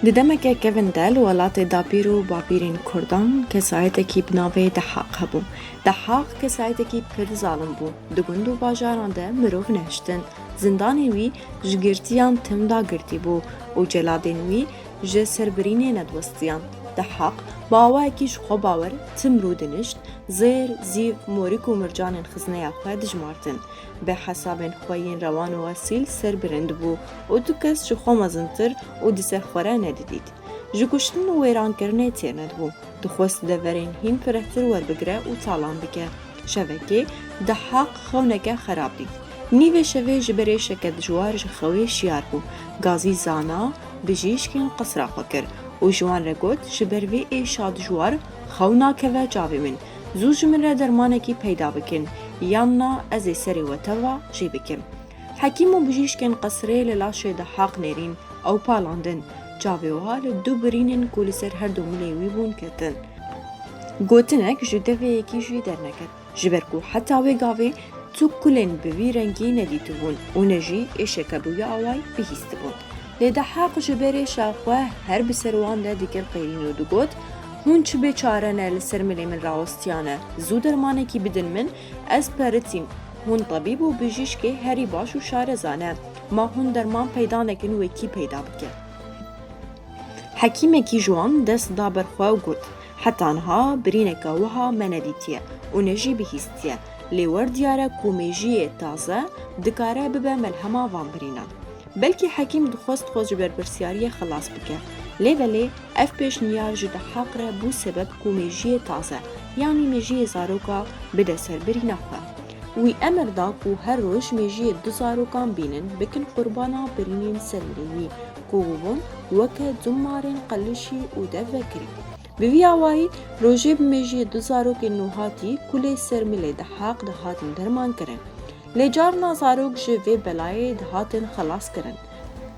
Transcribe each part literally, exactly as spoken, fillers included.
Di demeke kevin de li welatê dapîr û bapîrên Kurdan kesayetekî bi navê Dehaq hebû. Dehaq kesayetekî pir zalim bû. Di gund û bajaran de mirov nehiştin. Zindanên wî ji girtiyan tim dagirtî bû û celadên wî ji serbirînê nediwestiyan. Dehaq bi awayekî ji xwe bawer tim rûdinişt, zêr, zîv, morik û mircanên xizneya xwe dijmartin. Bi hesabên xwe yên rewan û esîl serbirind bû û tu kes ji xwe mezintir û di ser xwe re nedidît. Ji kuştin û wêrankirinê têr nedibû. Dixwest deverên hîn firehtir werbigire û talan bike. Şevekê Dehaq xewneke xerab dît. Nîvê şevê ji ber êşeke dijwar ji xewê şiyar bû. Gazî zana bijîşkên qesra xwe kir û ji wan re got, ji ber vê êşa dijwar xew nakeve çavê min. Zû ji min re dermanekî peyda bikin, yan na ez ê serê we teva jê bikim. Hekîm û bijîşkên qesrê li laşê Dehaq nêrîn, ew palandin. Çavê wa li du birînên ku li ser her du milê wî bûn ketin. Gotinek ji devê yekî jî derneket. Ji ber ku heta wê gavê tu kulên bi vî rengî nedîtibûn û ne jî êşeke bi wî awayî bihîstibûn. Lê Dehaq ji ber êşa xwe her bi ser wan de dikir qêrîn û digot, hûn çi bêçare ne li ser milê min rawestiyane, zû dermanekî bidin min, ez peritîm. Hûn tebîb û bijîşkê herî baş û şareza ne. Ma hûn derman peyda nekin wê kî peyda bike? Hekîmekî ji wan dest da ber xwe û got, heta niha birîneke wiha me nedîtiye û ne jî bihîstiye. Lê wer diyar e ku mêjiyê taze dikare bibe melhema van birînan. Belkî hekîm dixwest xwe ji berpirsiyariyê xilas bike. Lê belê ev pêşniyar ji Dehaq re bû sebeb ku mêjiyê taze, yanî mêjiyê zaroka bide ser birîna xwe. Wî emir da ku her roj mêjiyê du zarokan bînin bikin qurbana birînên ser milê wî, ku bûbûn weke cumarên qelişî û dev vekirî. Bi vî awayî rojê bi mêjiyê du zarokên nûhatî kulê ser milê Dehaq dihatin dermankirin. Lê carna zarok ji vê belayê dihatin xelaskirin.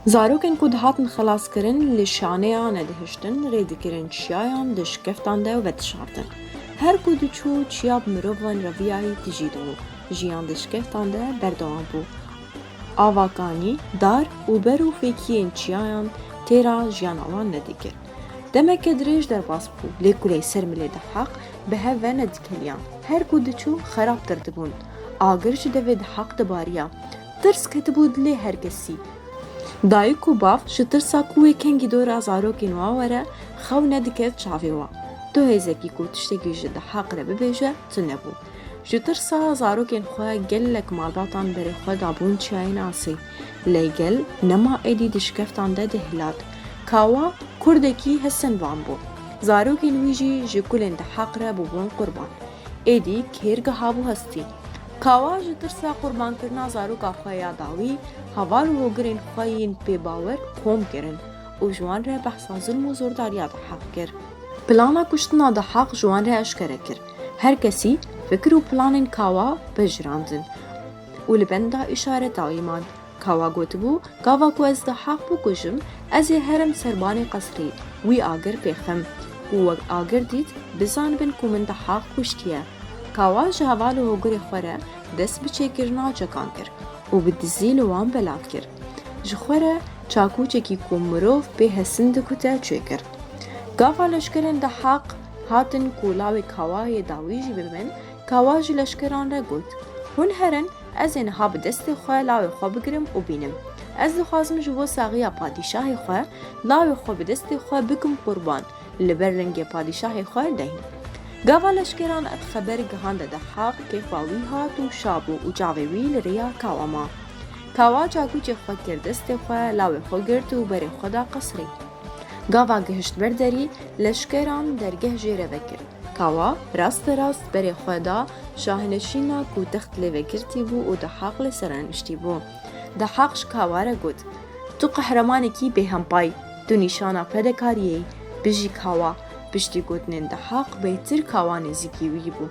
Zarokên ku dihatin xelaskirin li şaneya nedihiştin rê dikirin çiyayan di şikeftan de vedişartin. Her ku diçû çiya bi mirovan re viyayî tijî dibû, jiyan di şikeftan de berdewam bû. Ava kanî, dar û ber û fêkiyên çiyayan têra jiyana wan nedikir. Demeke dirêj derbas bû, lê kulê ser milê Dehaq bi hev ve nedikeliyan. Her ku diçû xerabtir dibûn. Agir ji devê Dehaq dibariya. Tirs ketibû dilê her kesî. Dayik û bav ji tirsa ku wê kengî dora zarokên wa were, xew nediket çavê wa. Tu hêzekî ku tiştekî ji Dehaq re bibêje, tune bû. Ji tirsa zarokên xwe gelek malbatan berê xwe dabûn çiyayên asê. Lê gel nema êdî di şikeftan de dihilat. Kawa kurdekî hesinvan bû. Zarokên wî jî ji kulên Dehaq re bûbûn qurban. Êdî kêr gihabû hestî. Kawa ji tirsa qurbankirina zaroka xwe ya dawî, heval û hogirên xwe yên pê bawer kom kirin û ji wan re behsa zulm û zordariya Dehaq kir. Plana kuştina Dehaq ji wan re eşkere kir. Her kesî fikir û planên Kawa pejirandin û li benda îşareta wî man. Kawa gotibû, gava ku ez Dehaq bikujim, ez ê herim serbanê qesrî, wî agir pêxim, ku we agir dît, bizanibin ku min Dehaq kuştiye. Kawa ji heval û hogirê xwe re dest bi çêkirina cekan kir û bi dizî li wan belav kir. Ji xwe re çakûçekî ku mirov pê hesin dikute çêkir. Gava leşkerên Dehaq hatin ku lawê Kawa yê dawî jî bibin, Kawa ji leşkeran re got, hûn herin, ez ê niha bi destê xwe lawê xwe bigirim û bînim. Ez dixwazim ji bo saxiya padîşahê xwe lawê xwe bi destê xwe bikim qurban, li ber lingê padîşahê xwe nehîm. Gava leşkeran ev xeber gihande Dehaq, kêfa wî hat û şa bû û çavê wî li rêya Kawa ma. Kawa çakûçê xwe kir destê xwe, lawê xwe girt û berê xwe da qesrê. Gava gihişt ber derî, leşkeran dergeh jê re vekir. Kawa rasterast berê xwe da şahineşîna ku text lê vekirtî bû û Dehaq li ser re niştî bû. Dehaq ji Kawa re got, tu qehremanekî bêhempa yî, tu nîşana fedekariyê yî, bijî Kawa. Piştî gotinên Dehaq bêtir Kawa nêzîkî wî bû.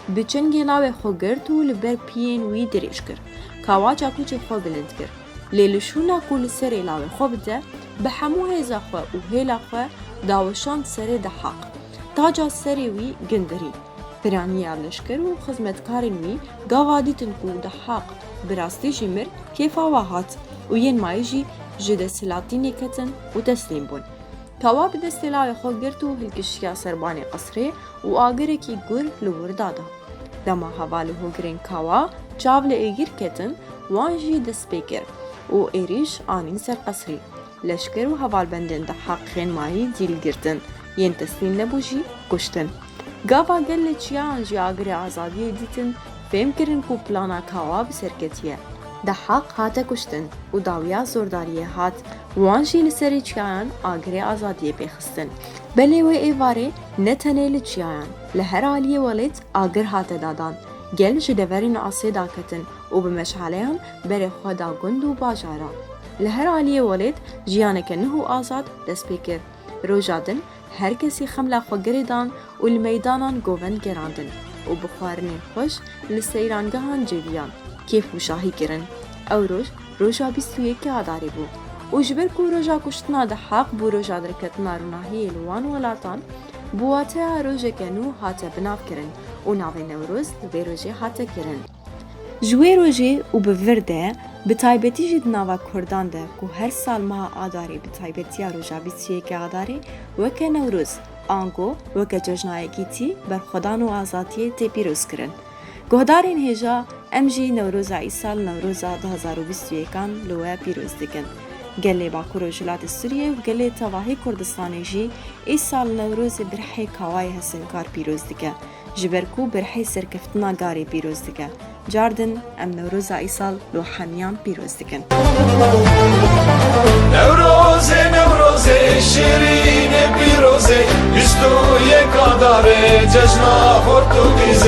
Bi çengê lawê xwe girt û li ber piyên wî dirêj kir. Kawa çakûçê xwe bilind kir. Lê li şûna ku li serê lawê xwe bide, bi hemû hêza xwe û hêla xwe daweşand serê Dehaq. Taca serê wî gindirî. Piraniya leşker û xizmetkarên wî gava dîtin ku Dehaq bi rastî jî mir, kêfa wa hat û yên mayî jî ji desthilatî nêketin û teslîm bûn. Kawa bi destê lawê xwe girt û hilkişiya ser banê qesrê û agirekî gur li wir dada. Dema heval û hogirên Kawa çav li êgir ketin, wan jî dest pê kir û êrîş anîn ser qesrê. Leşker û hevalbendên Dehaq Xênmayî dîl girtin, yên teslîm nebû jî kuştin. Gava gelê çiyayan jî agirê azadiyê dîtin, fêm kirin ku plana Kawa bi ser ketiye. Dehaq hate kuştin û dawiya zordariyê hat, wan jî li serê çiyayan agirê azadiyê pê xistin. Belê wê êvarê ne tenê li çiyayan, li her aliyê welêt agir hate dadan. Gel ji deverên asê daketin û bi meşaleyan berê xwe da gund û bajara. Li her aliyê welêt jiyaneke nuh û azad dest pê kir. Roja din her kesî xemla xwe girê dan û li meydanan govend gerandin û bi xwarinên xweş li seyrangehan cêviyan kêf û şahî kirin. Ew roj, roja bîst û yekê Adarê bû û ji ber ku roja kuştina Dehaq bû roja derketina ronahiyê li wan welatan, bi wateya rojeke nû hate binavkirin û navê Newroz li vê rojê hate kirin. Ji wê rojê û bi vir de, bi taybetî jî di nava Kurdan de ku her sal meha Adarê bi taybetiya roja bîst û yekê Adarê weke Newroz, ango weke cejna yekîtî, berxwedan û azadiyê tê pîrozkirin. Guhdarên hêja, em jî Newroza îsal Newroza du hazar û bîst û yekan li we pîroz dikin. Gelê Bakur Rojhilatê Sûriyê û gelê tevahî Kurdistanê jî îsal Newrozê birhê Kawayê Hesinkar pîroz dike. Ji ber ku birhê serkeftina Garê pîroz dike. Cardin em Newroza îsal li hemiyan pîroz dikin. Newrozê, Newrozê, şêrînê pîrozê, bîst û yek Adarê, cejna xort û bîz